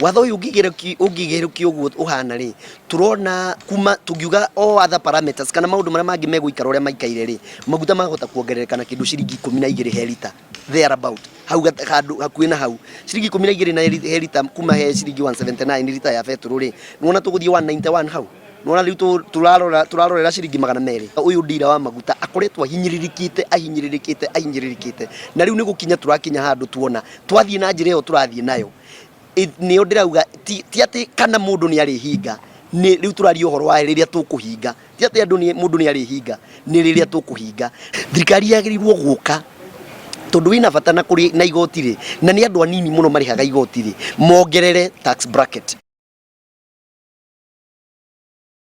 Watho ũyũ ũngĩgerũkio ũguo ũhana rĩ, tũrona kuma tũngiuga o other parameters kana maũndũ marĩa mangĩ megũikara ũrĩa maikaire rĩ, maguta mahota kuongerereka na kĩndũ ciringi 12 he rita, there about hau handũ hakuhĩ na hau, ciringi 12 na he rita, kuma he ciringi 179 rita ya betũrũ rĩ, nĩwona tũgũthiĩ 191 hau. Nĩwona rĩu tũrarora tũrarorera ciringi 200. Ũyũ ndira wa maguta akoretwo ahinyĩrĩrĩkĩte, ahinyĩrĩrĩkĩte, ahinyĩrĩrĩkĩte, na rĩu nĩ gũkinya tũrakinya handũ tuona twathiĩ na njĩra ĩyo tũrathiĩ nayo, nĩyo ndĩrauga ti atĩ kana mũndũ nĩ arĩhinga, nĩ rĩu tũraria ũhoro wa rĩrĩa tũkũhinga, ti atĩ andũ nĩ mũndũ nĩ arĩhinga, nĩ rĩrĩa tũkũhinga. Thirikari yagĩrĩirwo gũka tondũ wĩna bata na kũrĩ na igoti rĩ, na nĩ andũ anini mũno marĩhaga igoti rĩ, mongerere tax bracket.